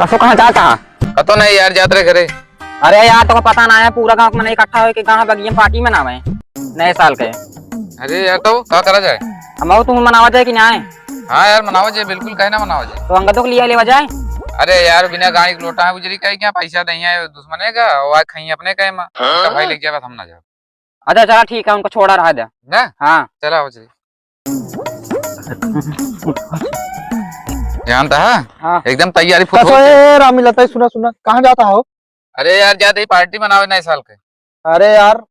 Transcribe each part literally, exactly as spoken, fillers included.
कसो कहाँ जात हा? कतो नहीं यार, जात रहे घरे। अरे यार, तोका पता ना है, पूरा गाँव के मने इकट्ठा होके गाँव बगिया में पार्टी मनावे नए साल के। अरे यार, तो का करा जाए? हम तू मनावा जाए कि ना? हाँ यार, मनावा जाए, बिल्कुल, काहे ना मनावा जाए। तो अंगदो के लिए लेवा जाए। अरे यार, बिना गाड़ी के लोटा है, उजरी कहे क्या, पैसा नहीं है दुश्मने का, वो आज खाई अपने कहे माँ। हाँ? भाई लेके जाए, बस हम ना जाओ। अच्छा चला ठीक है, उनको छोड़ा रहा दे। ना? हाँ। चला हो जी। जानता है? हाँ। एकदम तैयारी फुल कसो हो। ए, रामलीला, तै सुना, सुना, कहाँ जाता हो? अरे यार, जाते ही पार्टी मनावे नए साल के। अरे यार,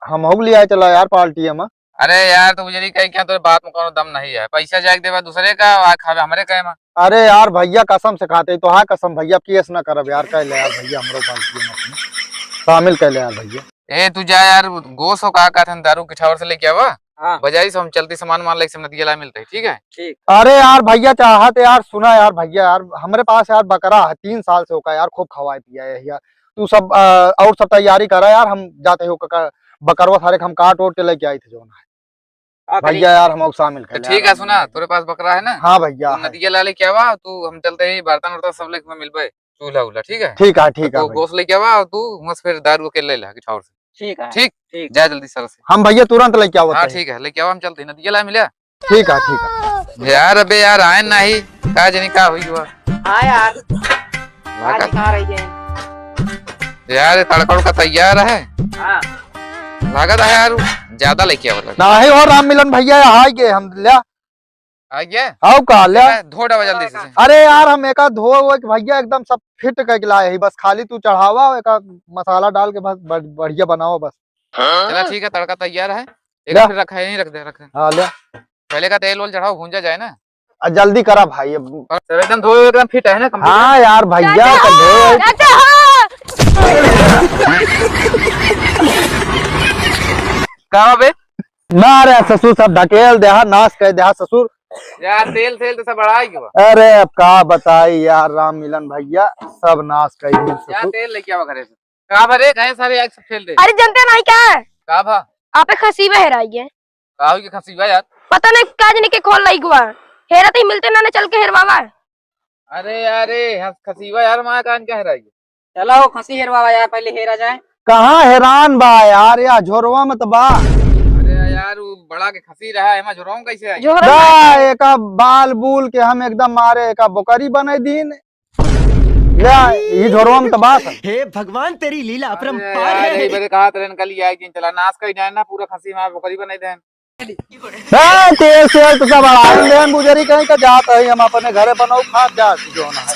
हम हो लिया चला यार पार्टी हम। अरे यार, तू उजरी कहे क्या, तोरे बात में कोनो दम नहीं है। पैसा जाके देवा दूसरे का, आ खावे हमरे कहे में। अरे यार भैया, कसम से खाते तो हाँ कसम भैया, अब केस ना करब यार, कह ले यार भैया, हमरो पार्टी में अपने शामिल कह ले यार भैया। ए, तू जा यार, गोस हो का कहत हन, दारू किठावर से लेके आवा। हाँ। बजाई से हम चलती सामान मान लेके सब नदिया ला मिलते हैं, ठीक है? ठीक। अरे यार भैया, चाहत यार, सुना यार भैया, यार हमरे पास यार बकरा है, तीन साल से होका यार, खूब खवाए पिया है यार। तू सब, अ, और सब तैयारी करा यार, हम जाते हो का, बकरवा सारे के हम काट ओट के लेके आई थे जो ना। हाँ, भैया यार, हम शामिल तो कर ले ठीक यार, है, हम सुना, तोरे पास बकरा है ना? हाँ भैया, तू है। नदिया ला लेके आवा, तू हम चलते ही बर्तन उर्तन सब लेके मिलबे, चूल्हा उल्हा, ठीक है? ठीक है, ठीक तो है तू भैया। गोस लेके आवा, तू मस्त फिर दारू अकेले ला किठावर से। ठीक है। ठीक? ठीक। जा जल्दी सर से। हम भैया तुरंत लेके आवत हाँ, है। ठीक है, लेके आवा, हम चलते हैं, नदिया ला मिला। ठीक है, ठीक है। यार, अबे यार, आए नाही, का जानी का हुई हुआ। हाँ यार। लगा आज कहाँ रही है? यार, ये तड़का उड़का तैयार है। हाँ। लागत है यार, ज्यादा लेके आवा लगा। नाही हो राम मिलन भैया, आ गए हम, ल्या। आ गया? आओ का, ल्या। धो डावा जल्दी से। अरे यार, हम एका धो वो एक भैया एकदम सब फिट करके लाए ही, बस खाली तू चढ़ावा, एका मसाला डाल के बस बढ़-, बढ़िया बनाओ बस। चला ठीक है, तड़का तैयार है। एक ल्या। फिर रखा है, यहीं रख दे, रख दे। हाँ, ल्या। पहले का तेल वोल चढ़ाओ, भूंजा जाए ना। आ, जल्दी करा भाई, अब। और सब एकदम धोए, एकदम फिट है ना, complete है? हाँ यार भैया, चाचा तो हो, धोए। चाचा हो। का बे? ना रे ससुर, सब ढकेल देहा, नाश कर देहा ससुर। यार, तेल, तेल तो सब बढ़ा ही गया। अरे, अब का बताई यार, राम मिलन भैया, सब नाश कर दी यार, ससुर। तेल लेके आवा घरे से। का भरे, कहे सारे आग सब फेल दे। अरे, जनते नहीं का? का भा? आपे खसीबा हेराई है। का हुई के खसीबा यार? पता नहीं का जने के खोल लाई गुआ। हेरा तो ही मिलते ना, ना चल के हेरवावा। अरे यार, ए, हस-, खसीबा यार, माँ कान क्या हेराई? चला हो, खसी हेरवावा यार, पहले हेरा जाए। कहाँ हेरान बा यार, या झोरवा में तो बा। अरे यार, वो बड़ा के खसी रहा है, एमा झोरवा में कैसे आई? झोरवा में बा, एका बाल बूल के हम एकदम मारे, एका बोकरी बनाई दीन। ले, ई झोरवा में तो बात है। हे भगवान, तेरी लीला अपरंपार अरे, है। अरे, इबरे कहा तेरे कल ये आई दिन चला, नाश कई जाए ना, पूरा खसी मार बोकरी बनाई देन। हाँ, तेल सेल तो सब अड़ाई देन, बुजरी कहीं का जात है, हम अपने घरे बनाओ खा जात जो ना है।